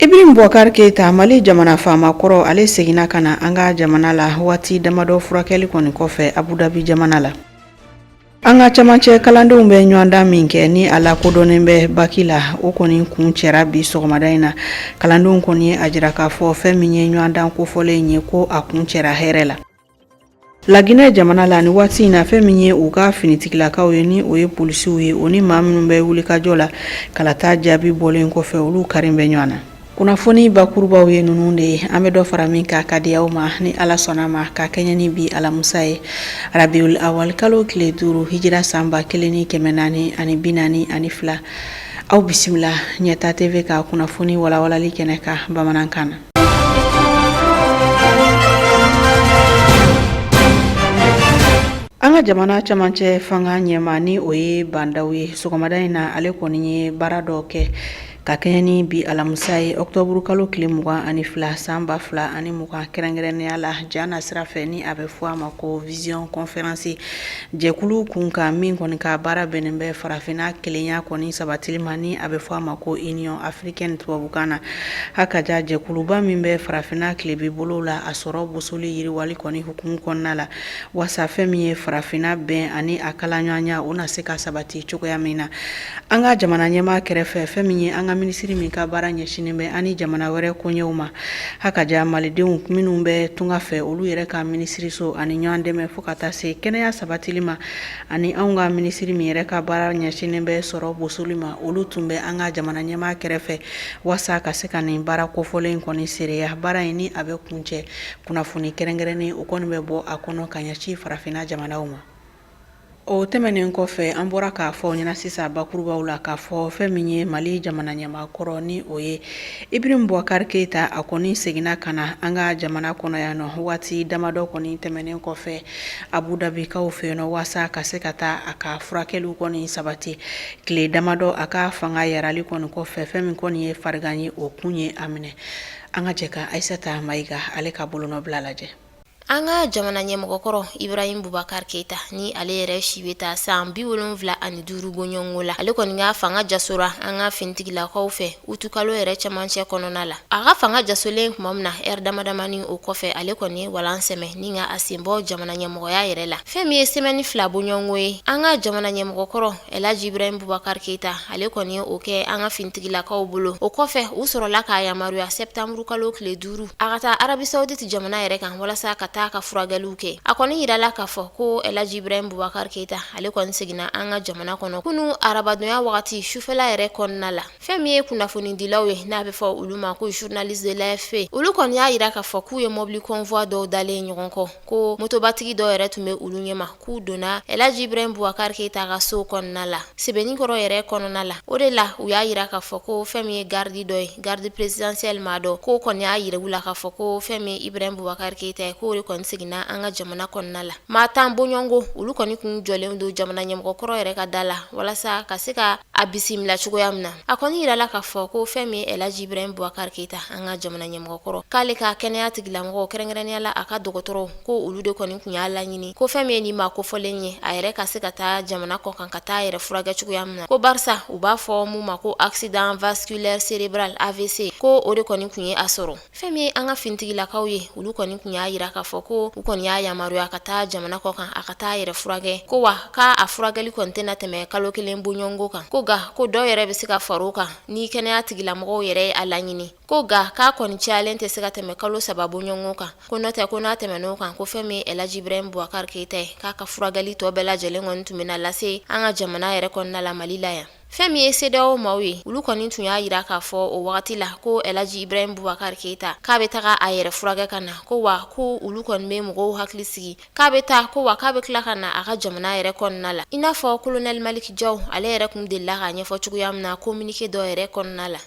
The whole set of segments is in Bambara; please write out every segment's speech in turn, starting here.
Ibrahim Boubacar Keita, Mali jamana faama kɔrɔ, ale seginna ka na an ka jamana la waati damadɔ furakɛli kɔni kɔfɛ Abu Dhabi jamana la. An ka camancɛ kalandenw bɛ ɲɔgɔndan min kɛ ni a lakodɔnnen bɛ baki la, o kɔni kuncɛra bi sɔgɔmada in na. Kalandenw kɔni ye a jira k'a fɔ fɛn min ye ɲɔgɔndan kofɔlen ye, ko a kuncɛra hɛrɛ la. Laginɛ jamana la, ni waati in na, fɛn min ye u ka finitigilakaw ye, ni o ye polisiw ye, o ni maa minnu bɛ wulikajɔ la kalata jaabi bɔlen kɔfɛ, olu kari bɛ ɲɔgɔn na. Kunnafoni bakurubaw ye ninnu de ye. An bɛ dɔ fara min kan ka di aw ma ni Ala sɔnna ma, ka kɛɲɛ ni bi alamisa ye, Rabiul Awal kalo tile 5, hijira san 1442. Aw bisimila Ɲɛta TV ka kunnafoni walawalali kɛnɛ kan bamanankan na. An ka jamana camancɛ fanga ɲɛmaa, ni o ye Bah N'Daw ye, sɔgɔmada in na, ale kɔni ye baara dɔ kɛ ka kɛɲɛ ni bi alamisa ye, ɔkutɔburu kalo tile 22 san 2020, kɛrɛnkɛrɛnnenya la ja na sira fɛ, ni a bɛ fɔ a ma ko vision conférence jɛkulu kun kan, min kɔni ka baara bɛnnen bɛ farafinna kelenya kɔni sabatili ma, ni a bɛ fɔ a ma ko Union africaine tubabukan na. Hakaja jɛkuluba min bɛ farafinna tilebin bolo la, a sɔrɔ bosoli yiriwali kɔni hukumu kɔnɔna la, waasa fɛn min ye farafinna bɛn ani a kalaɲɔgɔnya, o na se ka sabati cogoya min na. An ka jamana ɲɛmaa kɛrɛfɛ, fɛn min ye an ka minisiri min ka baara ɲɛsinnen bɛ an ni jamana wɛrɛ koɲɛw ma, hakaja malidenw minnu bɛ tunga fɛ, olu yɛrɛ ka minisiriso ani ɲɔgɔn dɛmɛ fo ka taa se kɛnɛya sabatili ma, ani anw ka minisiri min yɛrɛ ka baara ɲɛsinnen bɛ sɔrɔ bosoli ma, olu tun bɛ an ka jamana ɲɛmaa kɛrɛfɛ waasa ka se ka nin baara kofɔlen kɔni seereya. Baara in, ni a bɛ kuncɛ, kunnafoni kɛrɛnkɛrɛnnen o kɔni bɛ bɔ a kɔnɔ ka ɲɛsin farafinna jamanaw ma. O tɛmɛnen kɔfɛ, an bɔra k'a fɔ ɲɛna sisan bakurubaw la k'a fɔ fɛn min ye Mali jamana ɲɛmaa kɔrɔ, ni o ye Ibrahim Boubacar Keita, a kɔni seginna ka na an ka jamana kɔnɔ yan nɔ waati damadɔ kɔni tɛmɛnen kɔfɛ Abu Dhabikaw fɛ yen nɔ, waasa ka se ka taa a ka furakɛliw kɔni sabati. Tile damadɔ a ka fanga yarali kɔni kɔfɛ, fɛn min kɔni ye farigan ye, o kun ye a minɛ. An ka jɛ ka Ayisata Mayiga ale ka bolonɔbila lajɛ. An ka jamana ɲɛmɔgɔkɔrɔ Ibrahim Boubacar Keita, ni ale yɛrɛ si bɛ taa san 75 bɔɲɔgɔnko la, ale kɔni ka fanga jasora an ka finitigilakaw fɛ utukalo yɛrɛ cɛmancɛ kɔnɔna la. A ka fanga jasolen tuma min na, ɛri damadamani o kɔfɛ, ale kɔni ye walan sɛmɛ ni ka a sen bɔ jamana ɲɛmɔgɔya yɛrɛ la. Fɛn min ye sɛmɛni 2 bɔɲɔgɔnko ye, an ka jamana ɲɛmɔgɔkɔrɔ Elhaji Ibrahim Boubacar Keita, ale kɔni ye o kɛ an ka finitigilakaw bolo. O kɔfɛ, u sɔrɔla k'a yamaruya sɛptanburu kalo tile 5, a ka taa Arabie Saoudite jamana yɛrɛ kan walasa ka taa ka furakɛliw kɛ. A kɔni yirala k'a fɔ ko Elhaji Ibrahim Boubacar Keita, ale kɔni seginna an ka jamana kɔnɔ kunu arabadonya wagati sufɛla yɛrɛ kɔnɔna la. Fɛn min ye kunnafonidilaw ye, n'a bɛ fɔ olu ma ko journaliste de l'AFP, olu kɔni y'a yira k'a fɔ k'u ye mobili convoi dɔw dalen ɲɔgɔn kɔ, ko motobatigi dɔw yɛrɛ tun bɛ olu ɲɛma, k'u donna Elhaji Ibrahim Boubacar Keita ka so kɔnɔna la, Sebenikɔrɔ yɛrɛ kɔnɔna la. O de la u y'a yira k'a fɔ ko fɛn min ye garde dɔ ye, garde présidentielle maa dɔ, k'o kɔni y'a yira u la k'a fɔ ko fɛn min ye Ibrahim Boubacar Keita ye, k'o de kɔni seginna an ka jamana kɔnɔna la. Maa 10 bɔɲɔgɔnko, olu kɔni kun jɔlen don jamana ɲɛmɔgɔ kɔrɔ yɛrɛ ka da la walasa ka se ka a bisimila cogoya min na. A kɔni yirala k'a fɔ ko fɛn min ye Elhaji Ibrahim Boubacar Keita, an ka jamana ɲɛmɔgɔ kɔrɔ, k'ale ka kɛnɛya tigilamɔgɔw, kɛrɛnkɛrɛnnenya la a ka dɔgɔtɔrɔw, ko olu de kɔni tun y'a laɲini ko fɛn min ye nin maa kofɔlen ye, a yɛrɛ ka se ka taa jamana kɔ kan ka taa yɛrɛ furakɛ cogoya min na, ko barisa u b'a fɔ mun ma ko accident vasculaire cérébral AVC, ko o de kɔni tun ye a sɔrɔ. Fɛn min ye an ka finitigilakaw ye, olu kɔni tun y'a yira k'a fɔ ko u kɔni y'a yamaruya ka taa jamana kɔ kan, a ka taa yɛrɛ furakɛ, ko wa k'a a furakɛli kɔni tɛna tɛmɛ kalo 1 bɔɲɔgɔnko kan, ko nka ko dɔw yɛrɛ bɛ se ka far'o kan ni kɛnɛya tigilamɔgɔw yɛrɛ ye a laɲini, ko nka k'a kɔni cayalen tɛ se ka tɛmɛ kalo 3 bɔɲɔgɔnko kan, ko n'o tɛ ko n'a tɛmɛn'o kan, ko fɛn min ye Elhaji Ibrahim Boubacar Keita ye, k'a ka furakɛli tɔ bɛɛ lajɛlen kɔni tun bɛna lase an ka jamana yɛrɛ kɔnɔna la, Mali la yan. Fɛn min ye CEDEAO maaw ye, olu kɔni tun y'a yira k'a fɔ o wagati la ko Elhaji Ibrahim Boubacar Keita k'a bɛ taga a yɛrɛ furakɛ ka na, ko wa ko olu kɔni bɛ mɔgɔw hakili sigi k'a bɛ taa, ko wa k'a bɛ tila ka na a ka jamana yɛrɛ kɔnɔna la, i n'a fɔ kolonɛli Malick Diaw ale yɛrɛ tun delila k'a ɲɛfɔ cogoya min na communiqué dɔ yɛrɛ kɔnɔna la.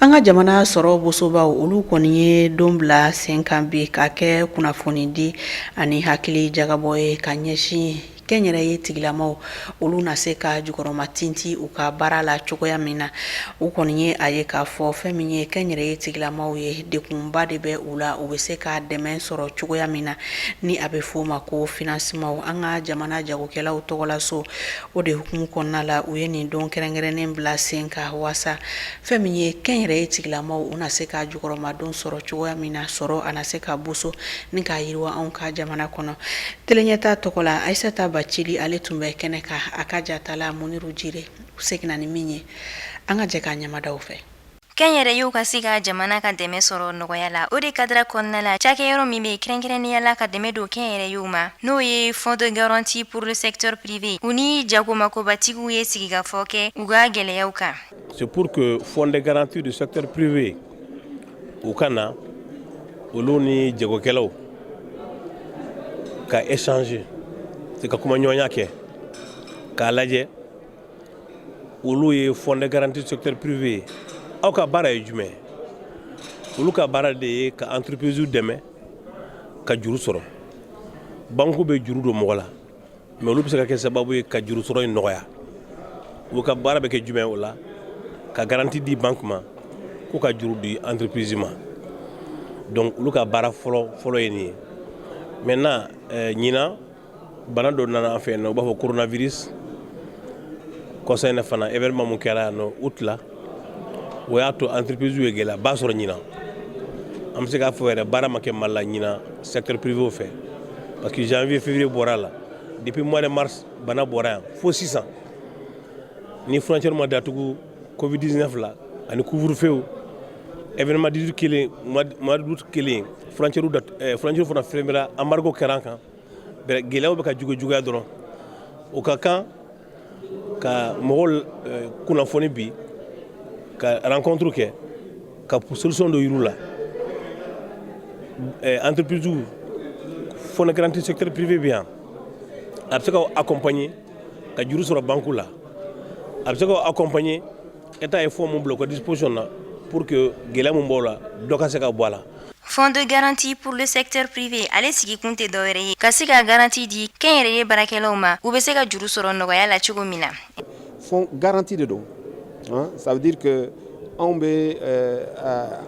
An ka jamana sɔrɔ bosobaw, olu kɔni ye don bila sen kan bi ka kɛ kunnafoni di ani hakili jagabɔ ye ka ɲɛsin Kɛnyɛrɛye tigilamaw olu na se ka jukɔrɔma tinti u ka baara la cogoya min na. U kɔni ye a ye k'a fɔ fɛn min ye kɛnyɛrɛye tigilamaw ye, degunba de bɛ u la, u bɛ se ka dɛmɛ sɔrɔ cogoya min na, ni a bɛ f'o ma ko financement. An ka jamana jagokɛlaw tɔgɔlaso, o de hukumu kɔnɔna la, u ye nin don kɛrɛnkɛrɛnnen bila sen kan waasa fɛn min ye kɛnyɛrɛye tigilamaw, u na se ka jukɔrɔmadon sɔrɔ cogoya min na, sɔrɔ a na se ka boso ni k'a yiriwa anw ka jamana kɔnɔ. Teleɲɛta tɔgɔ la, Ayisata Bacili, ale tun bɛ kɛnɛ kan. A ka jatala, Muniru Jire seginna ni min ye, an ka jɛ k'a ɲamadaw fɛ. Kɛnyɛrɛyew ka se ka jamana ka dɛmɛ sɔrɔ nɔgɔya la, o de cadre kɔnɔna la, cakɛyɔrɔ min bɛ kɛrɛnkɛrɛnnenya la ka dɛmɛ don kɛnyɛrɛyew ma, n'o ye Fonds de garantie pour le secteur privé, u ni jagomakobatigiw ye sigikafɔ kɛ u ka gɛlɛyaw kan. C'est pour que Fonds de garantie du secteur privé u ka na, olu ni jagokɛlaw ka échanger, ka kumaɲɔgɔnya kɛ k'a lajɛ olu ye Fonds de garantie secteur privé ye, aw ka baara ye jumɛn? Olu ka baara de ye ka entreprise dɛmɛ ka juru sɔrɔ. Banque bɛ juru don mɔgɔ la, mais olu bɛ se ka kɛ sababu ye ka juru sɔrɔ in nɔgɔya. U ka baara bɛ kɛ jumɛn o la? Ka garantie di banque ma k'u ka juru di entreprise ma. Donc olu ka baara fɔlɔ fɔlɔ ye nin ye. Maintenant, ɲinan, bana dɔ nana an fɛ yen nɔ, u b'a fɔ coronavirus. Kɔsa in na fana, événement mun kɛra yan nɔ août la, o y'a to entreprise ye gɛlɛyaba sɔrɔ ɲinan. An bɛ se k'a fɔ yɛrɛ, baara ma kɛ Mali la ɲinan secteur privé fɛ, parce que janvier, février bɔra la, depuis mois de mars bana bɔra yan fo sisan ni frontière ma datugu Covid 19 la ani couvre-feu, événement 18 kelen, mois d'août kelen, frontière fana fermera, embargo kɛra an kan. Gɛlɛyaw bɛ ka jugu juguya dɔrɔn. O ka kan ka mɔgɔw kunnafoni bi ka rencontre kɛ ka solution dɔ yir'u la. Entreprise, fonds de garantie secteur privé bɛ yan, a bɛ se k'aw accompagner ka juru sɔrɔ banque la, a bɛ se k'aw accompagner. État ye fonds mun bila u ka disposition na pour que gɛlɛya mun b'aw la, dɔ ka se ka bɔ a la. Fonds de garantie pour le secteur privé, ale sigikun tɛ dɔwɛrɛ ye ka se ka garantie di kɛnyɛrɛye baarakɛlaw ma, u bɛ se ka juru sɔrɔ nɔgɔya la cogo min na. Fonds garantie de don hein, ça veut dire que anw bɛ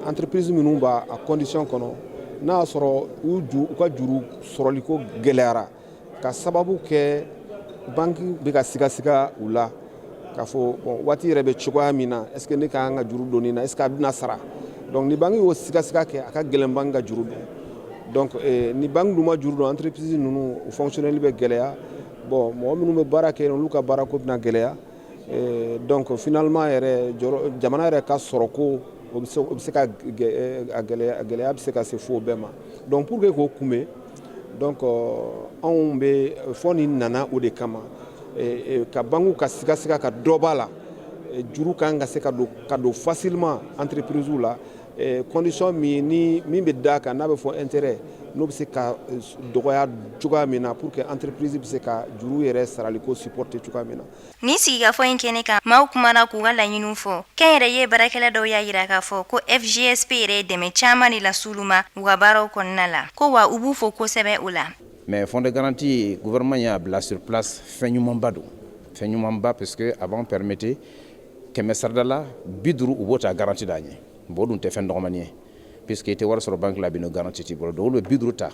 entreprise minnu b'a a condition kɔnɔ, n'a y'a sɔrɔ u ka juru sɔrɔliko gɛlɛyara ka sababu kɛ banque bɛ ka sigasiga u la k'a fɔ bon, waati yɛrɛ bɛ cogoya min na, est ce que ne ka kan ka juru don nin na, est ce que a bɛna sara? Donc ni banque y'o sigasiga kɛ, a ka gɛlɛn banque ka juru don. Donc ni banque dun ma juru don, entreprise ninnu, u fonctionnel bɛ gɛlɛya. Bon, mɔgɔ minnu bɛ baara kɛ yen, olu ka baarako bɛna gɛlɛya. Donc finalement yɛrɛ, jamana yɛrɛ ka sɔrɔko, o bɛ se ka a gɛlɛya, gɛlɛya bɛ se ka se fo o bɛɛ ma. Donc pour que k'o kunbɛn, donc anw bɛ fonds nin nana o de kama, ka banque ka sigasiga ka dɔ b'a la, juru kan ka se ka don facilement entreprise la, condition min ni min bɛ d'a kan, n'a bɛ fɔ intérêt, n'o bɛ se ka dɔgɔya cogoya min na, pour que entreprise bɛ se ka juru yɛrɛ saraliko supporter cogoya min na. Nin sigikafɔ in kɛnɛ kan, maaw kumana k'u ka laɲiniw fɔ. Kɛnyɛrɛye baarakɛla dɔw y'a jira k'a fɔ ko FGSP yɛrɛ ye dɛmɛ caman de las'olu ma u ka baaraw kɔnɔna la, ko wa u b'u fo kosɛbɛ o la. Mais fonds de garantie, gouvernement y'a bila sur place, fɛn ɲumanba don, fɛn ɲumanba, parce que a b'an permettre 100 sarada la, 50, u b'o ta garantie d'an ye. Bon, o dun tɛ fɛn dɔgɔmani ye, puisque i tɛ wari sɔrɔ banque la bi n'o garantie t'i bolo. Donc olu bɛ 50 ta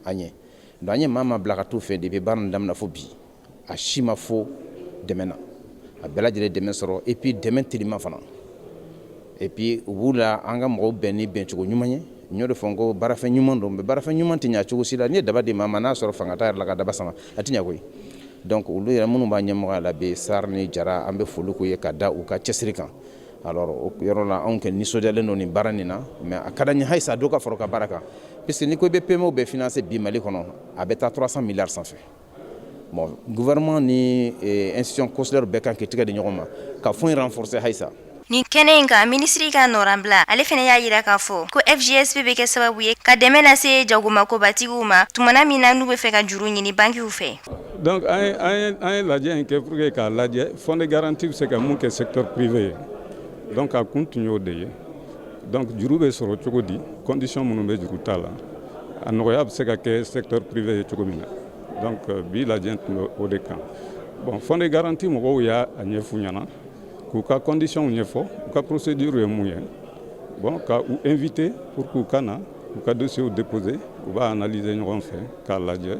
an ye. Donc an ye maa maa bila ka t'u fɛ depuis baara nin daminɛ fo bi, a si ma fo dɛmɛ na, a bɛɛ lajɛlen dɛmɛ sɔrɔ, et puis dɛmɛ teliman fana. Et puis u b'u la an ka mɔgɔw bɛn ni bɛncogo ɲuman ye. N y'o de fɔ n ko baarafɛn ɲuman don, mais baarafɛn ɲuman tɛ ɲɛ cogo si la n'i ye daba di maa ma, n'a sɔrɔ fanga t'a yɛrɛ la ka daba sama, a tɛ ɲɛ koyi. Donc olu yɛrɛ minnu b'a ɲɛmɔgɔya la bi, Sar ni Jara, an bɛ foli k'u ye ka da u ka cɛsiri kan. Alors o yɔrɔ la, anw kɛ nisɔndiyalen don nin baara nin na, mais a ka d'an ye halisa dɔ ka fara u ka baara kan, puisque n'i ko i bɛ PME bɛɛ financer bi Mali kɔnɔ, a bɛ taa 300 milliards sanfɛ. Bon, gouvernement ni institution consulaire bɛɛ kan k'i tɛgɛ di ɲɔgɔn ma ka fonds in renforcer halisa. Nin kɛnɛ in kan, minisiri ka nɔrabila, ale fana y'a jira k'a fɔ ko FGSP bɛ kɛ sababu ye ka dɛmɛ lase jagomakobatigiw ma tumana min na n'u bɛ fɛ ka juru ɲini bankiw fɛ. Donc an ye lajɛ in kɛ pour que k'a lajɛ fonds de garantie bɛ se ka mun kɛ secteur privé ye. Donc a kun tun y'o de ye. Donc juru bɛ sɔrɔ cogo di, condition minnu bɛ juru ta la, a nɔgɔya bɛ se ka kɛ secteur privé ye cogo min na. Donc bi lajɛ tun bɛ o de kan. Bon, fonds de garantie mɔgɔw y'a ɲɛf'u ɲɛna k'u ka conditions ɲɛfɔ, u ka procédure ye mun ye. Bon, ka u inviter pour k'u ka na u ka dossier déposer, u b'a analyser ɲɔgɔn fɛ k'a lajɛ.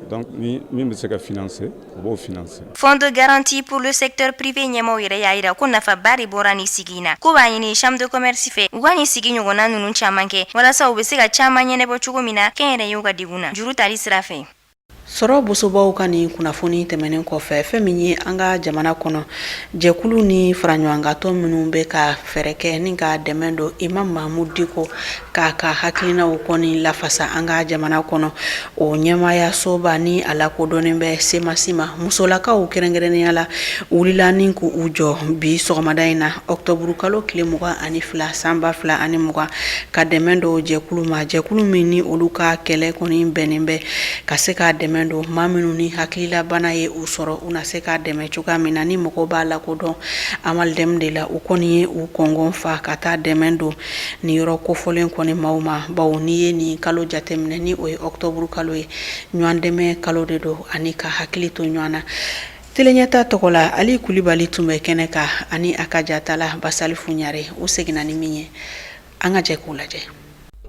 Donc ni min bɛ se ka financer, u b'o financer. Fonds de garantie pour le secteur privé ɲɛmaaw yɛrɛ y'a jira ko nafaba de bɔra nin sigi in na, ko b'a ɲini chambre de commerce fɛ u ka nin sigi ɲɔgɔnna ninnu caman kɛ walasa u bɛ se ka caman ɲɛnabɔ cogo min na kɛnyɛrɛyew ka degun na juru tali sira fɛ. Sɔrɔ bosobaw ka nin kunnafoni tɛmɛnen kɔfɛ, fɛn min ye an ka jamana kɔnɔ jɛkulu ni faraɲɔgɔnkatɔ minnu bɛ ka fɛɛrɛ kɛ ni ka dɛmɛ don Imam Mahmoud Dicko k'a ka hakilinaw kɔni lafasa an ka jamana kɔnɔ, o ɲɛmaayasoba ni a lakodɔnnen bɛ CMAS ma, musolakaw kɛrɛnkɛrɛnnenya la wulila ni k'u jɔ bi sɔgɔmada in na, ɔkutɔburu kalo tile 22 san 2020, ka dɛmɛ don jɛkulu ma, jɛkulu min ni olu ka kɛlɛ kɔni bɛnnen bɛ ka se ka dɛmɛ don maa minnu ni hakililabana ye u sɔrɔ, u na se ka dɛmɛ cogoya min na. Ni mɔgɔw b'a lakodɔn Amaldeme de la, u kɔni ye u kɔngɔn fa ka taa dɛmɛ don nin yɔrɔ kofɔlen kɔni maaw ma, bawo n'i ye nin kalo jateminɛ, ni o ye ɔkutɔburu kalo ye, ɲɔgɔn dɛmɛ kalo de don ani ka hakili to ɲɔgɔn na. Teleɲɛta tɔgɔ la, Ali Kulibali tun bɛ kɛnɛ kan ani a ka jatala Basalifu Ɲare. U seginna ni min ye, an ka jɛ k'u lajɛ.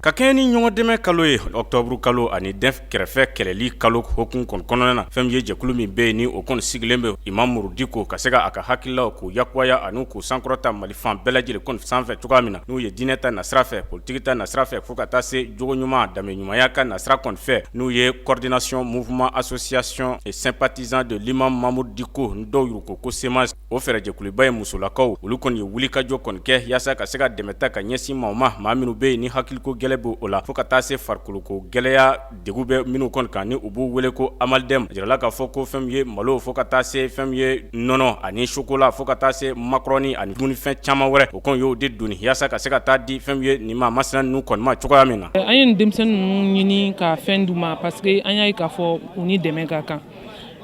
Ka kɛɲɛ ni ɲɔgɔn dɛmɛ kalo ye, ɔkutɔburu kalo, ani den kɛrɛfɛ kɛlɛli kalo hukumu kɔni kɔnɔna na, fɛn min ye jɛkulu min bɛ yen ni o kɔni sigilen bɛ Imam Muru Diko ka se ka a ka hakililaw k'u yakubaya ani k'u sankɔrɔta Mali fan bɛɛ lajɛlen kɔni sanfɛ cogoya min na, n'u ye diinɛ ta nasira fɛ, politiki ta nasira fɛ, fo ka taa se jogo ɲuman, danbe ɲumanya ka nasira kɔni fɛ, n'u ye Coordination Mouvement Association et Sympathisants de l'Imam Mahmoud Dicko, dɔw y'u ko ko CMAS. O fɛɛrɛjɛkuluba ye musolakaw, olu kɔni ye wulikajɔ kɔni kɛ yaasa ka se ka dɛmɛ ta ka ɲɛsin maaw ma, maa minnu bɛ yen ni hakiliko gɛlɛ bɛ o la, fo ka taa se farikoloko gɛlɛya degun bɛ minnu kɔni kan, ni u b'u wele ko Amaldeme. A jirala k'a fɔ ko fɛn min ye malo, fo ka taa se fɛn min ye nɔnɔ ani chocolat, fo ka taa se macaroni ani dumunifɛn caman wɛrɛ, o kɔni y'o de doni yaasa ka se ka taa di fɛn min ye nin maa masina ninnu kɔni ma cogoya min na. An ye nin denmisɛnnin ninnu ɲini ka fɛn d'u ma parce que an y'a ye k'a fɔ u ni dɛmɛ ka kan.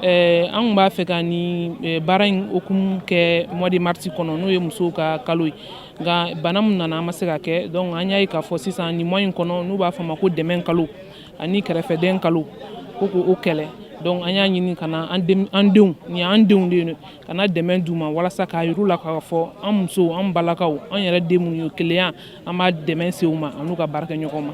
An tun b'a fɛ ka nin baara in hukumu kɛ mois de mars kɔnɔ, n'o ye musow ka kalo ye, nka bana min nana, an ma se ka kɛ. Donc an y'a ye k'a fɔ sisan nin mois in kɔnɔ, n'u b'a fɔ a ma ko dɛmɛ kalo ani kɛrɛfɛdɛn kalo, ko k'o kɛlɛ. Donc an y'a ɲini ka na an denw, nin y'an denw de ye, ka na dɛmɛ d'u ma walasa k'a yir'u la k'a fɔ an musow, an balakaw, an yɛrɛ den minnu ye kelenya, an b'a dɛmɛ se u ma an'u ka baarakɛɲɔgɔnw ma.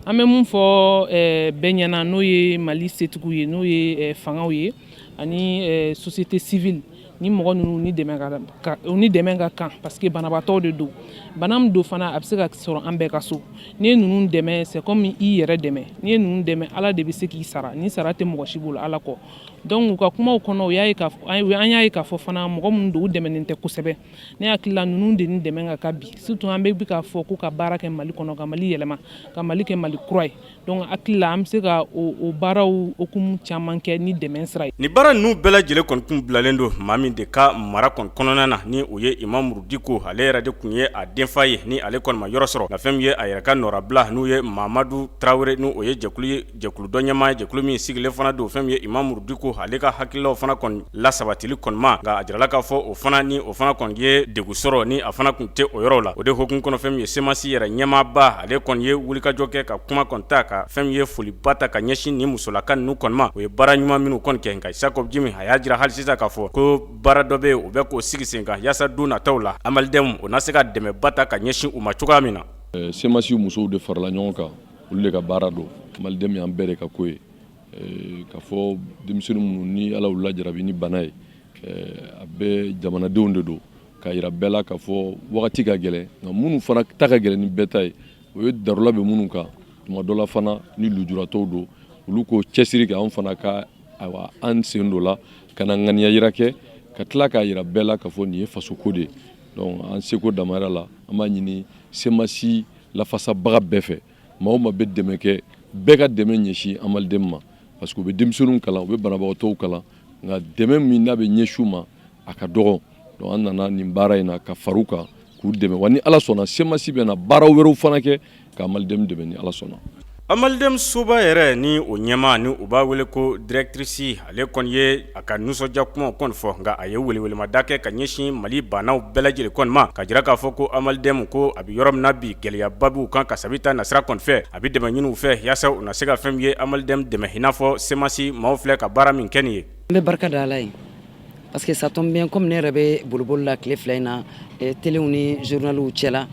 An bɛ mun fɔ bɛɛ ɲɛna, n'o ye Mali setigiw ye, n'o ye fangaw ye ani société civile, ni mɔgɔ ninnu ni dɛmɛ, u ni dɛmɛ ka kan parce que banabaatɔw de don. Bana min don fana, a bɛ se ka sɔrɔ an bɛɛ ka so. N'i ye ninnu dɛmɛ, c'est comme i yɛrɛ dɛmɛ. N'i ye ninnu dɛmɛ, Ala de bɛ se k'i sara. Ni sara tɛ mɔgɔ si bolo Ala kɔ. Donc u ka kumaw kɔnɔ, u y'a ye ka an y'a ye k'a fɔ fana mɔgɔ minnu don, u dɛmɛnen tɛ kosɛbɛ. Ne hakili la, ninnu de ni dɛmɛ ka kan bi, surtout an bɛ k'a fɔ ko ka baara kɛ Mali kɔnɔ, ka Mali yɛlɛma, ka Mali kɛ Mali kura ye. Donc hakili la, an bɛ se ka o baaraw hukumu caman kɛ ni dɛmɛ sira ye. Nin baara ninnu bɛɛ lajɛlen kɔni tun bilalen don maa min de ka mara kɔni kɔnɔna na, ni o ye Imam Muru Diko, ale yɛrɛ de tun ye a denfa ye, ni ale kɔni ma yɔrɔ sɔrɔ. Nka fɛn min ye a yɛrɛ ka nɔrabila, n'u ye Mamadu Tarawele, n'o ye jɛkulu ye, jɛkulu dɔ ɲɛmaa ye, jɛkulu min sigilen fana don fɛn min ye Imam Muru Diko ale ka hakililaw fana kɔni lasabatili kɔni ma. Nka a jirala k'a fɔ o fana ni o fana kɔni ye degun sɔrɔ, ni a fana tun tɛ o yɔrɔ la. O de hukumu kɔnɔ, fɛn min ye CMAS yɛrɛ ɲɛmaaba, ale kɔni ye wulikajɔ kɛ ka kuma kɔni ta, ka fɛn min ye foliba ta ka ɲɛsin nin musolaka ninnu kɔni ma, o ye baara ɲuman minnu kɔni kɛ. Nka Jacob Jimi, a y'a jira hali sisan k'a fɔ ko baara dɔ bɛ yen, u bɛ k'o sigi sen kan yaasa don nataw la, Amaldeme o na se ka dɛmɛba ta ka ɲɛsin u ma cogoya min na. CMAS musow de farala ɲɔgɔn kan, olu de ka baara don. Amaldeme y'an bɛɛ de ka ko ye. Ka fɔ denmisɛnnin minnu ni Ala y'u lajarabi ni bana ye, a bɛɛ jamanadenw de don, k'a yira bɛɛ la k'a fɔ wagati ka gɛlɛn. Nka minnu fana ta ka gɛlɛn ni bɛɛ ta ye, o ye darula bɛ minnu kan tuma dɔ la fana, ni lujuratɔw don, olu k'o cɛsiri kɛ. Anw fana ka ayiwa an sen dɔ la ka na ŋaniya yira kɛ, ka tila k'a yira bɛɛ la k'a fɔ nin ye fasoko de ye. Donc an seko damayira la, an b'a ɲini CMAS lafasabaga bɛɛ fɛ, maa o maa bɛ dɛmɛ kɛ, bɛɛ ka dɛmɛ ɲɛsin Amaldeme ma, parce que u bɛ denmisɛnninw kalan, u bɛ banabagatɔw kalan, nka dɛmɛ min n'a bɛ ɲɛsin u ma, a ka dɔgɔ. Donc an nana nin baara in na ka far'u kan k'u dɛmɛ. Wa ni Ala sɔnna, CMAS bɛ na baara wɛrɛw fana kɛ ka Amaldeme dɛmɛ, ni Ala sɔnna. Amaldeme soba yɛrɛ ni o ɲɛmaa ni u b'a wele ko directrice, ale kɔni ye a ka nisɔndiya kumaw kɔni fɔ, nka a ye welewelemada kɛ ka ɲɛsin Mali bannaw bɛɛ lajɛlen kɔni ma, ka jira k'a fɔ ko Amaldeme ko a bɛ yɔrɔ min na bi, gɛlɛyaba b'u kan ka sabi ta nasira kɔni fɛ. A bɛ dɛmɛ ɲini u fɛ yaasa u na se ka fɛn min ye Amaldeme dɛmɛ, i n'a fɔ CEMAS maaw filɛ ka baara min kɛ nin ye. N bɛ barika da Ala ye parce que ça tombe bien, comme ne yɛrɛ bɛ boliboli la tile 2 in na, téléw ni journaliw cɛla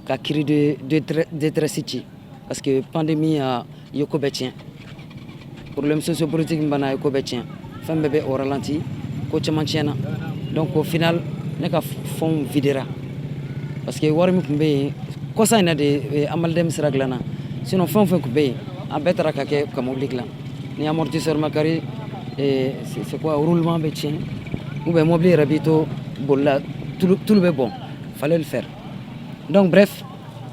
ka cri de détresse ci, parce que pandémie ye ko bɛɛ tiɲɛ, problème sociopolitique min banna, a ye ko bɛɛ tiɲɛ, fɛn bɛɛ bɛ au ralenti, ko caman tiɲɛna. Donc au final, ne ka fonds videra parce que wari min tun bɛ yen kɔsa in na de, Amaldeme sira dilanna, sinon fɛn o fɛn tun bɛ yen, a bɛɛ taara ka kɛ ka mobili dilan. Ni amortisseur ma kari, c'est quoi, roulement bɛ tiɲɛ ou bien mobili yɛrɛ b'i to bolila, tulu bɛ bɔn, fallait le faire. Donc bref,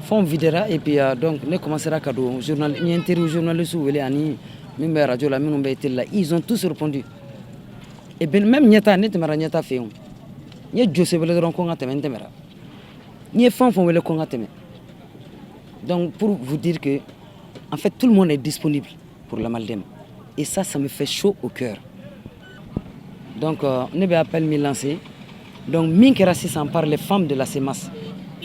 fonds videra et puis donc ne commencera ka don journal, n ye n teri journaliste wele ani min bɛ radio la, minnu bɛ télé la, ils ont tous répondu. Et ben même ɲɛta, ne tɛmɛra ɲɛta fɛ yen, n ye Jose wele dɔrɔn ko n ka tɛmɛ, n tɛmɛra, n ye fɛn o fɛn wele ko n ka tɛmɛ. Donc pour vous dire que en fait tout le monde est disponible pour l'Amaldeme et ça, ça me fait chaud au cœur. Donc ne bɛ appel min lancer, donc min kɛra sisan par les femmes de la CEMAS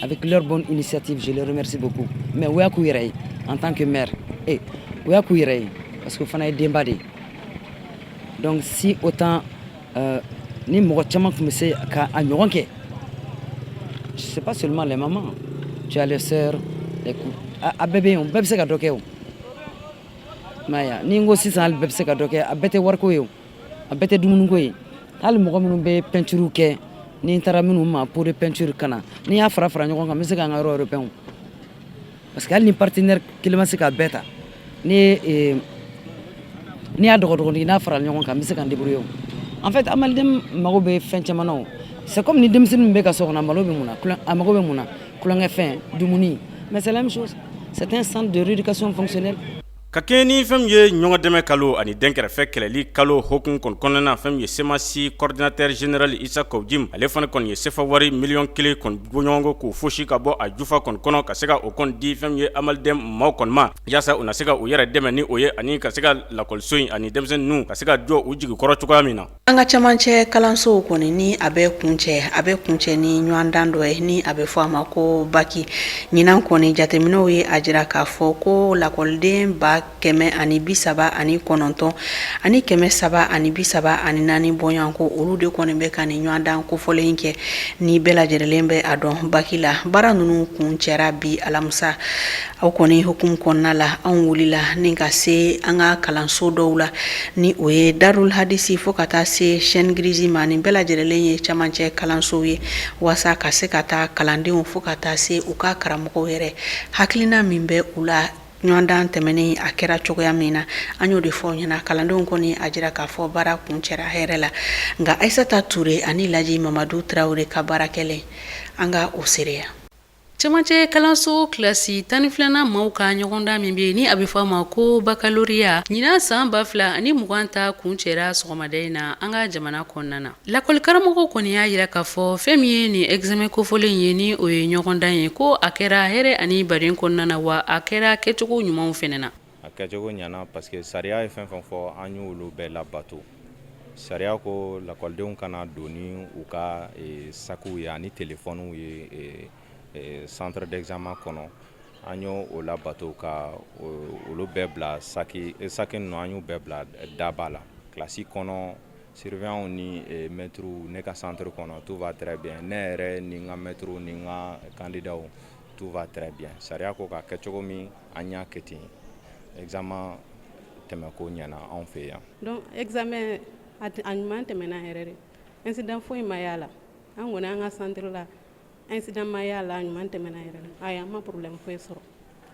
avec leur bonne initiative, je les remercie beaucoup. Mais o y'a k'u yɛrɛ ye en tant que mère, eh, o y'a k'u yɛrɛ ye parce que o fana ye denba de ye. Donc si autant ni mɔgɔ caman tun bɛ se ka a ɲɔgɔn kɛ, c'est pas seulement les mamans, tu as les sœurs, les a bɛɛ bɛ yen, o bɛɛ bɛ se ka dɔ kɛ. O i m'a ye, ni n ko sisan hali bɛɛ bɛ se ka dɔ kɛ, a bɛɛ tɛ wariko ye, o a bɛɛ tɛ dumuniko ye. Hali mɔgɔ minnu bɛ peinture kɛ, ni n taara minnu ma pot de peinture ka na, ni y'a fara fara ɲɔgɔn kan, n bɛ se k'an ka yɔrɔ yɛrɛ peint, parce que hali ni partenaire kelen ma se k'a bɛɛ ta, ni n'i y'a dɔgɔdɔgɔnin n'a fara ɲɔgɔn kan, n bɛ se ka n débrouiller. O en fait, Amaldeme mago bɛ fɛn caman na. O c'est comme ni denmisɛnnin min bɛ ka so kɔnɔ, a malo bɛ mun na, a mago bɛ mun na, tulonkɛfɛn, dumuni, mais c'est la même chose, c'est un centre de rééducation fonctionnelle. Ka kɛɲɛ ni fɛn min ye ɲɔgɔn dɛmɛ kalo ani dɛnkɛrɛfɛ kɛlɛli kalo hokumu kɔni kɔnɔna na, fɛn min ye CEMAS coordinateur général Isa Kaw Jim, ale fana kɔni ye sefa wari miliyɔn 1 kɔni bɔɲɔgɔnko k'o fosi ka bɔ a jufa kɔni kɔnɔ, ka se ka o kɔni di fɛn min ye Amaldeme maaw kɔni ma, yaasa u na se ka u yɛrɛ dɛmɛ ni o ye, ani ka se ka lakɔliso in ani denmisɛnnin ninnu ka se ka jɔ u jigi kɔrɔ cogoya min na. An ka camancɛ kalansow kɔni, ni a bɛ kuncɛ, a bɛ kuncɛ ni ɲɔgɔndan dɔ ye, ni a bɛ fɔ a ma ko baki. Ɲinan kɔni, jateminɛw ye a jira k'a fɔ ko lakɔliden 139 ani 334 bɔɲɔgɔnko, olu de kɔni bɛ ka nin ɲɔgɔndan kofɔlen kɛ. Ni bɛɛ lajɛlen bɛ a dɔn, baki la baara ninnu kun cɛra bi alamisa. Aw kɔni hukumu kɔnɔna la, anw wulila ni ka se an ka kalanso dɔw la, ni o ye Darul Hadisi fo ka taa se Chaîne Grise ma. Nin bɛɛ lajɛlen ye camancɛ kalansow ye, waasa ka se ka taa kalandenw fo ka taa se u ka karamɔgɔw yɛrɛ hakilina min bɛ u la ɲɔgɔndan tɛmɛnen, a kɛra cogoya min na, an y'o de fɔ ɲɛna. Kalandenw kɔni a jira k'a fɔ baara kun cɛra hɛrɛ la. Nka Ayisata Ture ani Laji Mamadu Tarawele ka baara kɛlen, an ka o seereya. Camancɛ kalanso kilasi 12nan maaw ka ɲɔgɔndan min bɛ yen, ni a bɛ fɔ a ma ko bakaloriya, ɲinan san 2020 ta kuncɛra sɔgɔmada in na an ka jamana kɔnɔna na. Lakɔlikaramɔgɔw kɔni y'a jira k'a fɔ fɛn min ye nin examen kofɔlen ye, ni o ye ɲɔgɔndan ye, ko a kɛra hɛrɛ ani baden kɔnɔna na, wa a kɛra kɛcogo ɲumanw fana na. A kɛcogo ɲɛna parce que sariya ye fɛn fɛn fɔ, an y'olu bɛɛ labato. Sariya ko lakɔlidenw kana don ni u ka sakiw ye ani telefɔniw ye centre d'examen kɔnɔ. An y'o o labato ka olu bɛɛ bila saki saki ninnu, an y'u bɛɛ bila daba la kilasi kɔnɔ. Surveillants ni maîtres, ne ka centre kɔnɔ, tout va très bien. Ne yɛrɛ ni n ka maîtres ni n ka candidats, tout va très bien. Sariya ko ka kɛ cogo min, an y'a kɛ ten. Examen tɛmɛko ɲɛna anw fɛ yan. Donc examen a ɲuman tɛmɛna yɛrɛ de, incident foyi ma y'a la. An kɔni, an ka centre la, incident ma y'a la, a ɲuman tɛmɛna yɛrɛ de. Ayi, an ma problème foyi sɔrɔ,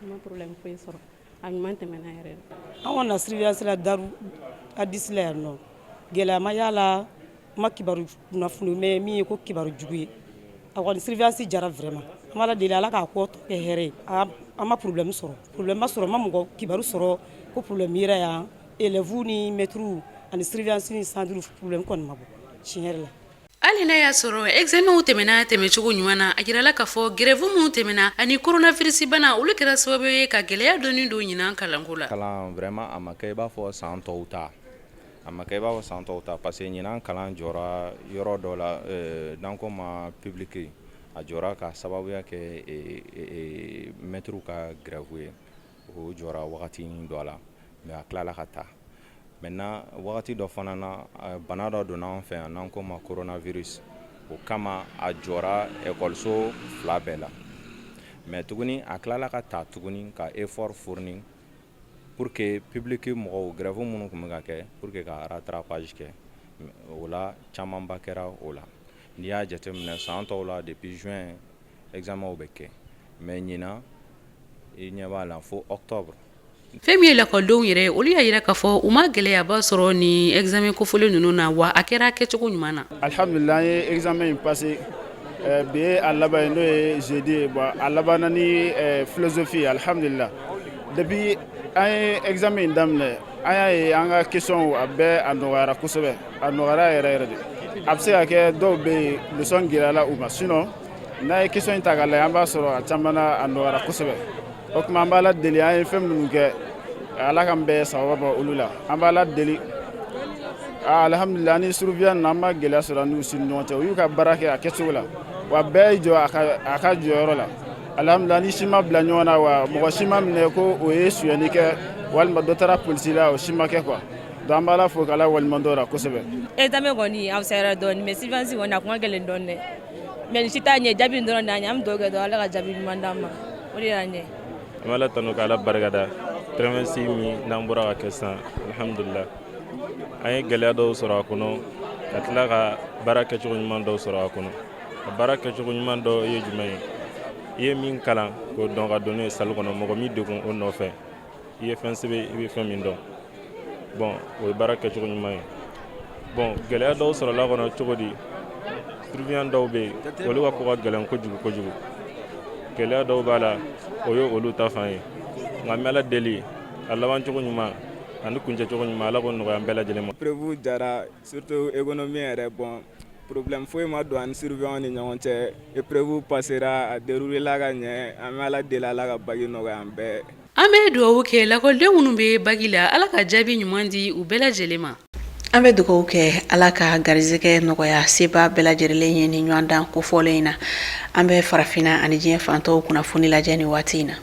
an ma problème foyi sɔrɔ, a ɲuman tɛmɛna yɛrɛ de. An kɔni na surveillance la Daru Hadisi la yan nɔ, gɛlɛya ma y'a la. N ma kibaru kunnafoni mɛn min ye ko kibaru jugu ye. A kɔni surveillance jara vraiment. An b'Ala deli, Ala k'a kɔ tɔ kɛ hɛrɛ ye. An ma problème sɔrɔ, problème ma sɔrɔ, n ma mɔgɔ kibaru sɔrɔ ko problème yera yan. Élèves ni maîtres ani surveillance ni centre, problème kɔni ma bɔ tiɲɛ yɛrɛ la. Hali n'a y'a sɔrɔ examenw tɛmɛna tɛmɛcogo ɲuman na, a jirala k'a fɔ grève minnu tɛmɛna ani coronavirus bana, olu kɛra sababu ye ka gɛlɛya dɔɔni don ɲinan kalanko la. Kalan vraiment a ma kɛ i b'a fɔ san tɔw ta, a ma kɛ i b'a fɔ san tɔw ta parce que ɲinan kalan jɔra yɔrɔ dɔ la, n'an ko ma public, a jɔra ka sababuya kɛ mɛtiriw ka grève ye. O jɔra wagati dɔ la, mais a tilala ka taa. Maintenant wagati dɔ fana na, bana dɔ donna an fɛ yan n'an ko ma coronavirus, o kama a jɔra ekɔliso fila bɛɛ la. Mais tuguni a tilala ka ta tuguni ka effort fourni pour que public mɔgɔw, grève minnu tun bɛ ka kɛ, pour que ka rattrapage kɛ. O la camanba kɛra o la. N'i y'a jateminɛ san tɔw la, depuis juin examen bɛ kɛ, mais ɲinan i ɲɛ b'a la fo octobre. Fɛn min ye lakɔlidenw yɛrɛ, olu y'a jira k'a fɔ u ma gɛlɛyaba sɔrɔ ni examen kofɔlen ninnu na, wa a kɛra kɛcogo ɲuman na. Alihamdulila, an ye examen in passé. Bi ye a laban ye, n'o ye jeudi ye. Bon, a labanna ni philosophie ye, alihamdulila. Depuis an ye examen in daminɛ, an y'a ye an ka question a bɛɛ a nɔgɔyara kosɛbɛ, a nɔgɔyara yɛrɛ yɛrɛ de. A bɛ se ka kɛ dɔw bɛ yen, leçon gɛlɛyala u ma, sinon n'a ye question in ta k'a lajɛ, an b'a sɔrɔ a caman na a nɔgɔyara kosɛbɛ. O tuma an b'Ala deli, an ye fɛn minnu kɛ, Ala k'an bɛɛ sababa bɔ olu la. An b'Ala deli, alihamudulila, ni surveillant ninnu, an ma gɛlɛya sɔrɔ n'u si ni ɲɔgɔn cɛ. U y'u ka baara kɛ a kɛcogo la, wa bɛɛ y'i jɔ a ka jɔyɔrɔ la. Alihamudulila, ni si ma bila ɲɔgɔn na, wa mɔgɔ si ma minɛ ko o ye sonyɛni kɛ walima dɔ taara polisi la, o si ma kɛ quoi. Donc an b'Ala fo k'Ala waleɲuman dɔn o la kosɛbɛ. Examen kɔni a fisayara dɔɔni, mais surveillance kɔni a kun ka gɛlɛn dɔɔni dɛ. Mais nin si t'a ɲɛ, jaabi dɔrɔn de y'an ɲɛ. An bɛ dugawu kɛ dɔrɔn, Ala ka jaabi ɲuman d'an ma, o de y'an ɲɛ. An bɛ Ala tanu ka Ala barikada trimestre min n'an bɔra ka kɛ sisan. Alhamdulila, an ye gɛlɛya dɔw sɔrɔ a kɔnɔ, ka tila ka baara kɛcogo ɲuman dɔw sɔrɔ a kɔnɔ. A baara kɛcogo ɲuman dɔ ye jumɛn ye? I ye min kalan k'o dɔn ka don n'o ye salle kɔnɔ, mɔgɔ min degun o nɔfɛ, i ye fɛn sɛbɛn, i bɛ fɛn min dɔn. Bon, o ye baara kɛcogo ɲuman ye. Bon, gɛlɛya dɔw sɔrɔla kɔnɔ cogo di? Surveillant dɔw bɛ yen, olu ka ko ka gɛlɛn kojugu kojugu. Gɛlɛya dɔw b'a la, o ye olu ta fan ye. Nka n bɛ Ala deli, a labancogo ɲuman ani kuncɛcogo ɲuman, Ala k'o nɔgɔya an bɛɛ lajɛlen ma. Épreuve jara, surtout économie yɛrɛ. Bon, problème foyi ma don an ni surveillant ni ɲɔgɔn cɛ. Épreuve passera, a déroulé la ka ɲɛ. An bɛ Ala deli, Ala ka bac nɔgɔya an bɛɛ. An bɛ dugawu kɛ lakɔlidenw minnu bɛ bac la, Ala ka jaabi ɲuman di u bɛɛ lajɛlen ma. An bɛ dugawu kɛ Ala ka garisɛgɛ nɔgɔya seba bɛɛ lajɛlen ye ni ɲɔgɔndan kofɔlen in na. An bɛ farafinna ani diɲɛ fantɔw kunnafoni lajɛ ni waati in na.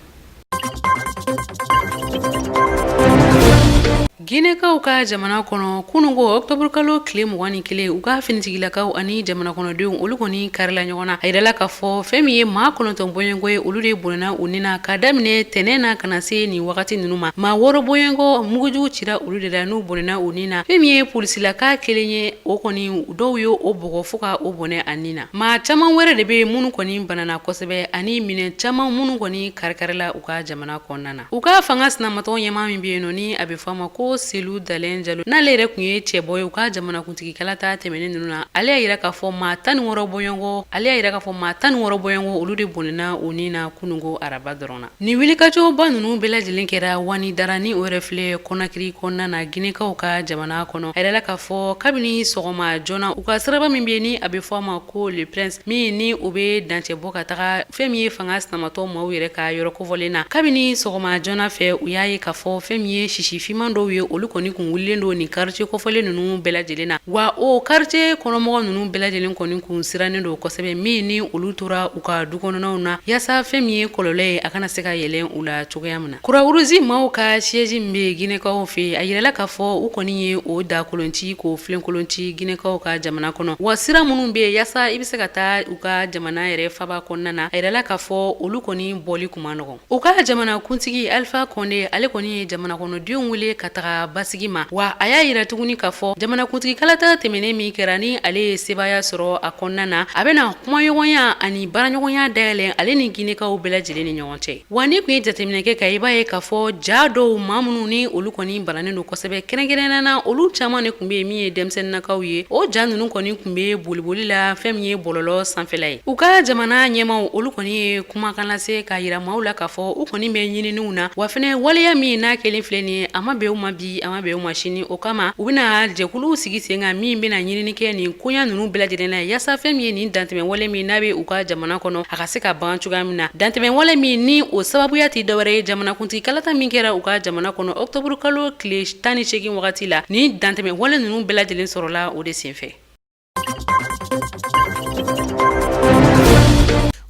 Ginɛkaw ka jamana kɔnɔ, kununko ɔkutɔburukalo tile 21, u ka finitigilakaw ani jamana kɔnɔdenw, olu kɔni karila ɲɔgɔn na. A yirala k'a fɔ fɛn min ye maa 9 bɔɲɔgɔnko ye, olu de bɔnɛna u ni na ka daminɛ tɛnɛn na ka na se nin wagati ninnu ma. Maa 6 bɔɲɔgɔnko, mugujugu cira olu de la, n'u bɔnɛna u ni na. Fɛn min ye polisilaka kelen ye, o kɔni dɔw ye o bugɔ fo ka o bɔnɛ a ni na. Maa caman wɛrɛ de bɛ minnu kɔni banana kosɛbɛ, ani minɛn caman minnu kɔni karikarila u ka jamana kɔnɔna na. U ka fanga sinamatɔn ɲɛmaa min bɛ yen nɔ, ni a bɛ fɔ a ma ko Selu Dalɛn Jalo, n'ale yɛrɛ tun ye cɛbɔ ye u ka jamanakuntigikalata tɛmɛnen ninnu na, ale y'a yira k'a fɔ maa 16 bɔɲɔgɔnko, ale y'a yira k'a fɔ maa 16 bɔɲɔgɔnko, olu de bɔnɛna u ni na kununko araba dɔrɔn na. Nin wulikajɔba ninnu bɛɛ lajɛlen kɛra Wanidara, ni o yɛrɛ filɛ Kɔnakiri kɔnɔna na, Ginɛkaw ka jamana kɔnɔ. A yirala k'a fɔ kabini sɔgɔma joona, u ka siraba min bɛ yen ni a bɛ fɔ a ma ko Le Prince, min ni o bɛ dancɛ bɔ ka taga fɛn min ye fanga sinamatɔn maaw yɛrɛ ka yɔrɔ kofɔlen na, kabini sɔgɔma joona fɛ, u y'a ye k'a fɔ fɛn min ye sisi finman dɔw ye, olu kɔni kun wulilen don nin quartier kofɔlen ninnu bɛɛ lajɛlen na. Wa o quartier kɔnɔmɔgɔ ninnu bɛɛ lajɛlen kɔni kun sirannen don kosɛbɛ, min ni olu tora u ka du kɔnɔnaw na, yaasa fɛn min ye kɔlɔlɔ ye, a kana se ka yɛlɛn u la cogoya min na. Croix-Rouge maaw ka siège min bɛ Ginɛkaw fɛ yen, a yirala k'a fɔ u kɔni ye o da kolon ci k'o filenkolon ci Ginɛkaw ka jamana kɔnɔ. Wa sira minnu bɛ yen yaasa i bɛ se ka taa u ka jamana yɛrɛ faba kɔnɔna na, a yirala k'a fɔ olu kɔni bɔli kun man nɔgɔn. U ka jamana kuntigi Alpha Condé, ale kɔni ye jamana kɔnɔdenw wele ka taga basigi ma. Wa a y'a yira tuguni k'a fɔ jamanakuntigi kalata tɛmɛnen min kɛra, ni ale ye sebaaya sɔrɔ a kɔnɔna na, a bɛna kumaɲɔgɔnya ani baaraɲɔgɔnya dayɛlɛn ale ni Ginɛkaw bɛɛ lajɛlen ni ɲɔgɔn cɛ. Wa n'i tun ye jateminɛ kɛ ka i b'a ye k'a fɔ ja dɔw, maa minnu ni olu kɔni bananen don kosɛbɛ, kɛrɛnkɛrɛnnenya na olu caman de tun bɛ yen min ye denmisɛnninnakaw ye. O ja ninnu kɔni tun bɛ boliboli la fɛn min ye bɔlɔlɔ sanfɛla ye. U ka jamana ɲɛmaaw, olu kɔni ye kumakan lase k'a yira maaw la k'a fɔ u kɔni bɛ ɲininiw na, wa fɛnɛ waleya min n'a kɛlen filɛ nin ye, a ma bɛn u ma. bi, a ma bɛn u ma sini. O kama u bɛna jɛkuluw sigi sen kan min bɛna ɲinini kɛ nin koɲa ninnu bɛɛ lajɛlen na, yaasa fɛn min ye nin dantɛmɛwale min n'a bɛ u ka jamana kɔnɔ, a ka se ka ban cogoya min na. Dantɛmɛwale min ni o sababuya tɛ dɔwɛrɛ ye, jamanakuntigi kalata min kɛra u ka jamana kɔnɔ octobre kalo tile 18 wagati la, nin dantɛmɛwale ninnu bɛɛ lajɛlen sɔrɔla o de senfɛ.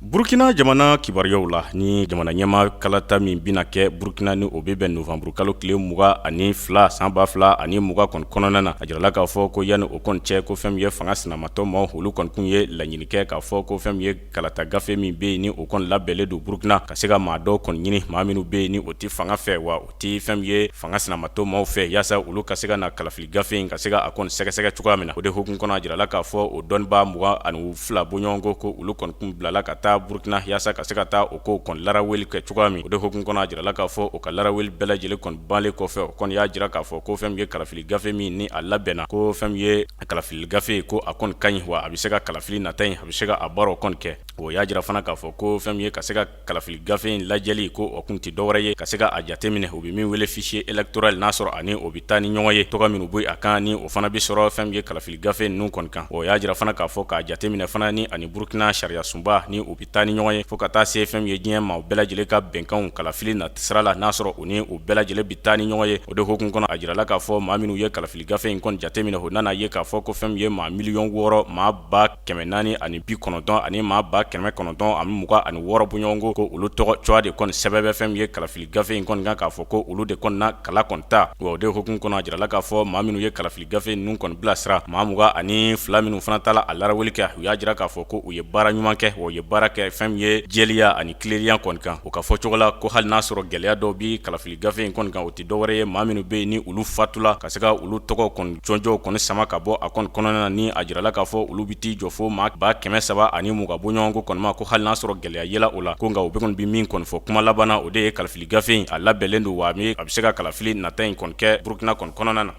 Burukina jamana kibaruyaw la, ni jamana ɲɛmaa kalata min bɛna kɛ Burukina, ni o bɛ bɛn novanburu kalo tile 22 san 2020 kɔni kɔnɔna na, a jirala k'a fɔ ko yanni o kɔni cɛ, ko fɛn min ye fanga sinamatɔ maaw, olu kɔni tun ye laɲini kɛ k'a fɔ ko fɛn min ye kalata gafe min bɛ yen, ni o kɔni labɛnlen don Burukina, ka se ka maa dɔw kɔni ɲini, maa minnu bɛ yen ni o tɛ fanga fɛ, wa o tɛ fɛn min ye fanga sinamatɔ maaw fɛ, yaasa olu ka se ka na kalafili gafe in ka se ka a kɔni sɛgɛsɛgɛ cogoya min na. O de hukumu kɔnɔ, a jirala k'a fɔ o dɔnnibaa 22 bɔɲɔgɔnko, ko olu kɔni kun bilala ka taa Burukina yaasa ka se ka taa o kow kɔni laraweli kɛ cogoya min. O de hukumu kɔnɔ, a jirala k'a fɔ o ka laraweli bɛɛ lajɛlen kɔni banlen kɔfɛ, o kɔni y'a jira k'a fɔ ko fɛn min ye kalafili gafe min ni a labɛnna, ko fɛn min ye kalafili gafe, ko a kɔni ka ɲi, wa a bɛ se ka kalafili nata in, a bɛ se ka a baaraw kɔni kɛ. O y'a jira fana k'a fɔ ko fɛn min ye ka se ka kalafili gafe in lajɛli, ko o kun tɛ dɔwɛrɛ ye ka se ka a jateminɛ, u bɛ min wele fichier électoral, n'a sɔrɔ ani o bɛ taa ni ɲɔgɔn ye, tɔgɔ minnu bɛ a kan, ni o fana bɛ sɔrɔ fɛn min ye kalafili gafe ninnu kɔni kan. O y'a jira fana k'a fɔ k'a jateminɛ fana ni ani Burukina sariya sunba, ni u bɛ taa ni ɲɔgɔn ye, fo ka taa se fɛn min ye diɲɛ maaw bɛɛ lajɛlen ka bɛnkanw kalafili na sira la, n'a sɔrɔ u ni u bɛɛ lajɛlen bɛ taa ni ɲɔgɔn ye. O de hukumu kɔnɔ, a jirala k'a fɔ maa minnu ye kalafili gafe in kɔni jateminɛ, o nana ye k'a fɔ ko fɛn min ye maa 6 490 ani maa 926 bɔɲɔgɔnko, ko olu tɔgɔ cogoya de kɔni sɛbɛn bɛ fɛn min ye kalafili gafe in kɔni kan, k'a fɔ ko olu de kɔni na kala kɔni ta. Wa o de hukumu kɔnɔ, a jirala k'a fɔ maa minnu ye kalafili gafe ninnu kɔni bilasira, maa 22 minnu fana taala a laraweli kɛ, u y'a jira k'a fɔ ko u ye baara ɲuman kɛ, wa u ye baara kɛ fɛn min ye jɛlenya ani tilennenya kɔni kan. U ka fɔ cogo la, ko hali n'a sɔrɔ gɛlɛya dɔw bɛ kalafili gafe in kɔni kan, o tɛ dɔwɛrɛ ye maa minnu bɛ yen ni olu fatula, ka se ka olu tɔgɔ kɔni jɔnjɔnw kɔni sama ka bɔ a kɔni kɔnɔna na, ni a jirala k'a fɔ olu bɛ t'i jɔ fo maa 320 bɔɲɔgɔnko kɔni ma, ko hali n'a sɔrɔ gɛlɛya yela o la, ko nka u bɛ kɔni bɛ min kɔni fɔ kuma laban na, o de ye kalafili gafe in a labɛnlen don, wa a bɛ se ka kalafili nata in kɔni kɛ Burukina kɔni kɔnɔna na.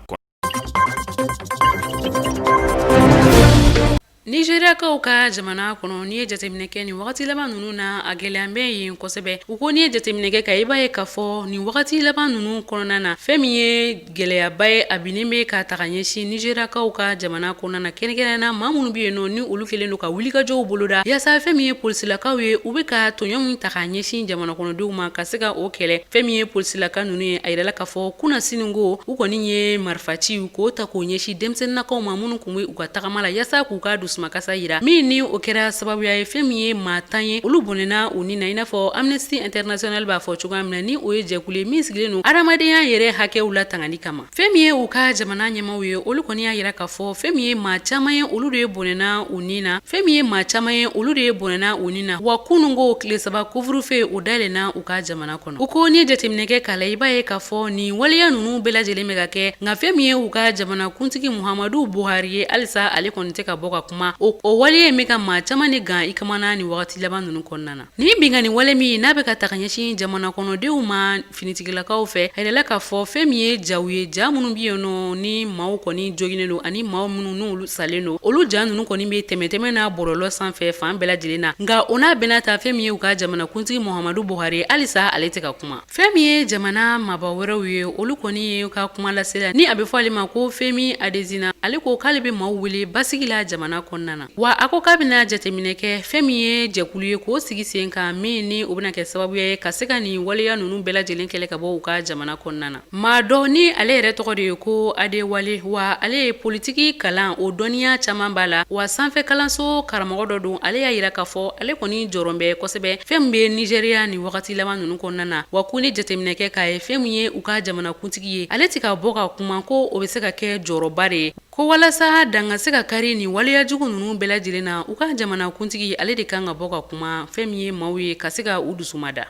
Nizeriyakaw ka jamana kɔnɔ, n'i ye jateminɛ kɛ nin wagati laban ninnu na, a gɛlɛya bɛ yen kosɛbɛ. U ko n'i ye jateminɛ kɛ ka i b'a ye k'a fɔ nin wagati laban ninnu kɔnɔna na, fɛn min ye gɛlɛyaba ye, a binnen bɛ ka taga ɲɛsin nizeriyakaw ka jamana kɔnɔna na, kɛrɛnkɛrɛnnenya na maa minnu bɛ yen nɔ ni olu kɛlen don ka wulikajɔw boloda yaasa fɛn min ye polisilakaw ye, u bɛ ka tɔɲɔ min ta ka ɲɛsin jamana kɔnɔdenw ma, ka se ka o kɛlɛ. Fɛn min ye polisilaka ninnu ye, a yirala k'a fɔ kunasini ko u kɔni ye marifaci k'o ta k'o ɲɛsin denmisɛnninnakaw ma minnu tun bɛ u ka tagama la yaasa k'u ka dusumakasa yira, min ni o kɛra sababuya ye fɛn min ye maa 10 ye, olu bɔnɛna u ni na, i n'a fɔ Amnesty International b'a fɔ cogoya min na, ni o ye jɛkulu ye min sigilen don adamadenya yɛrɛ hakɛw latangali kama. Fɛn min ye u ka jamana ɲɛmaaw ye, olu kɔni y'a yira k'a fɔ fɛn min ye maa caman ye, olu de ye bɔnɛna u ni na. Fɛn min ye maa caman ye, olu de ye bɔnɛna u ni na. Wa kunun ko tile 3 couvre-feu o dayɛlɛnna u ka jamana kɔnɔ. U ko n'i ye jateminɛ kɛ k'a la, i b'a ye k'a fɔ nin waleya ninnu bɛɛ lajɛlen bɛ ka kɛ, nka fɛn min ye u ka jamana kuntigi Muhamadu Buhari ye, halisa ale kɔni tɛ ka bɔ ka kuma. O waleya in bɛ ka maa caman de gan i kamana nin wagati laban ninnu kɔnɔna na. Nin binkanni wale min n'a bɛ ka taga ɲɛsin jamana kɔnɔdenw ma finitigilakaw fɛ, a yirala k'a fɔ fɛn min ye jaw ye, ja minnu bɛ yen nɔ ni maaw kɔni joginnen don ani maaw minnu n'olu salen don, olu ja ninnu kɔni bɛ tɛmɛtɛmɛ na bɔlɔlɔ sanfɛ fan bɛɛ lajɛlen na. Nka o n'a bɛɛ n'a ta, fɛn min ye u ka jamanakuntigi Muhamadu Buhari, halisa ale tɛ ka kuma. Fɛn min ye jamana maaba wɛrɛw ye, olu kɔni ye ka kuma lasela ni a bɛ fɔ ale ma ko Femi Adesina. Ale ko k'ale bɛ maaw wele basigi la jamana kɔnɔna na, wa a ko k'a bɛna jateminɛ kɛ fɛn min ye jɛkulu ye k'o sigi sen kan, min ni o bɛna kɛ sababuya ye ka se ka nin waleya ninnu bɛɛ lajɛlen kɛlɛ ka bɔ u ka jamana kɔnɔna na. Maa dɔ ni ale yɛrɛ tɔgɔ de ye ko Adewale, wa ale ye politiki kalan, o dɔnniya caman b'a la, wa sanfɛ kalanso karamɔgɔ dɔ don. Ale y'a yira k'a fɔ ale kɔni jɔrɔ bɛ kosɛbɛ fɛn min bɛ Nizeriya nin wagati laban ninnu kɔnɔna na, wa ko ni jateminɛ kɛ k'a ye fɛn min ye u ka jamanakuntigi ye, ale tɛ ka bɔ ka kuma, ko o bɛ se ka kɛ jɔrɔba de ye, ko walasa dan ka se ka kari nin waleya jugu ninnu bɛɛ lajɛlen na, u ka jamanakuntigi ale de kan ka bɔ ka kuma, fɛn min ye maaw ye ka se ka u dusumada.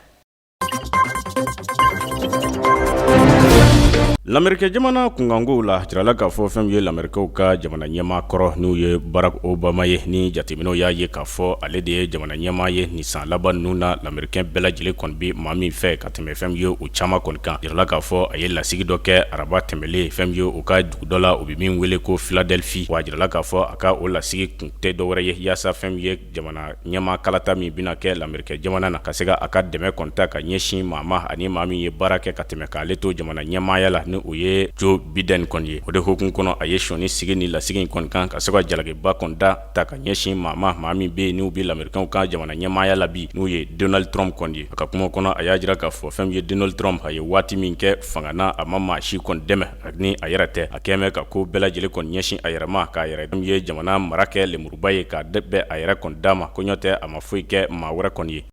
Lamerikɛ jamana kunkankow la, jirala k'a fɔ fɛn min ye lamerikɛw ka jamana ɲɛmaa kɔrɔ n'u ye Barack Obama ye, ni jateminɛw y'a ye k'a fɔ ale de ye jamana ɲɛmaa ye nin san laban ninnu na, lamerikɛn bɛɛ lajɛlen kɔni bɛ maa min fɛ ka tɛmɛ fɛn min ye u caman kɔni kan. Jirala k'a fɔ a ye lasigi dɔ kɛ araba tɛmɛlen fɛn min ye u ka dugu dɔ la, u bɛ min wele ko Philadelphie. Wa jirala k'a fɔ a ka o lasigi kun tɛ dɔwɛrɛ ye yaasa fɛn min ye jamana ɲɛmaa kalata min bɛna kɛ lamerikɛ jamana na, ka se ka a ka dɛmɛ kɔni ta ka ɲɛsin maa ma ani maa min ye baara kɛ ka tɛmɛ k'ale to jamana ɲɛmaaya la, ni ni o ye Joe Biden kɔni ye. O de hukumu kɔnɔ, a ye sɔnni sigi ni lasigi in kɔni kan ka se ka jalakiba kɔni da ta ka ɲɛsin maa ma, maa min bɛ yen n'u bɛ lamerikɛnw ka jamana ɲɛmaaya la bi, n'u ye Donald Trump kɔni ye. A ka kuma kɔnɔ, a y'a jira k'a fɔ fɛn min ye Donald Trump, a ye waati min kɛ fanga na, a ma maa si kɔni dɛmɛ ni a yɛrɛ tɛ. A kɛlen bɛ ka ko bɛɛ lajɛlen kɔni ɲɛsin a yɛrɛ ma, k'a yɛrɛ ye jamana mara kɛ lemuruba ye, k'a bɛɛ a yɛrɛ kɔni d'a ma, ko ɲɔ tɛ a ma foyi kɛ maa wɛrɛ kɔni ye.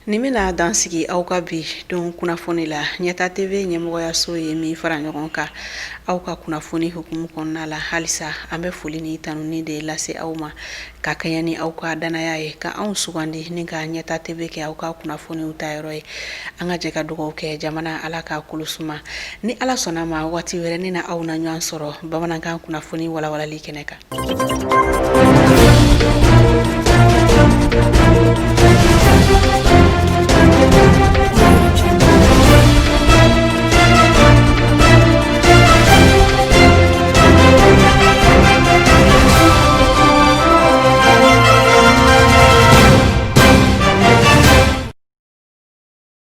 Nin bɛna dan sigi aw ka bi don kunnafoni la. Ɲɛta TV ɲɛmɔgɔyaso ye min fara ɲɔgɔn kan aw ka kunnafoni hukumu kɔnɔna la, halisa an bɛ foli ni tanuni de lase aw ma ka kɛɲɛ ni aw ka dannaya ye ka anw sugandi ni ka Ɲɛta TV kɛ aw ka kunnafoniw ta yɔrɔ ye. An ka jɛ ka dugawu kɛ jamana, Ala ka kolo suma. Ni Ala sɔnna ma, waati wɛrɛ ne na aw na ɲɔgɔn sɔrɔ bamanankan kunnafoni walawalali kɛnɛ kan.